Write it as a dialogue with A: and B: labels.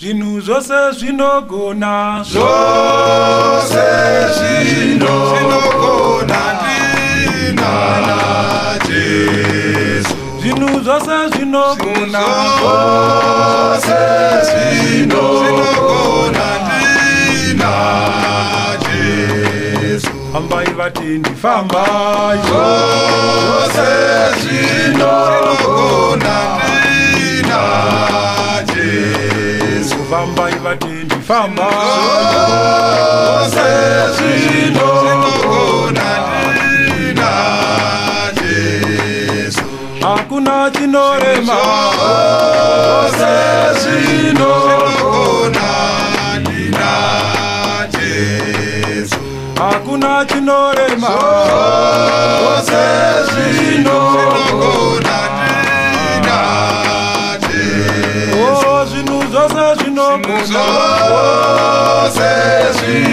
A: Zvinhu zvose zvinogona,
B: zvose zvinogona ndina Jesu.
A: Zvinhu zvose zvinogona,
B: zvose zvinogona ndina Jesu.
A: Fambai vatendi, fambai.
B: Zvose zvinogona ndina Jesu.
A: Fambai vatendi, fambai.
B: Zvose zvinogona ndina Jesu.
A: Hakuna chinorema,
B: zvose zvinogona ndina Jesu.
A: Hakuna chinorema,
B: zvose zvinogona ndina Jesu.
A: Oh, zvinhu zvose zvinogona,
B: zvose zvinogona.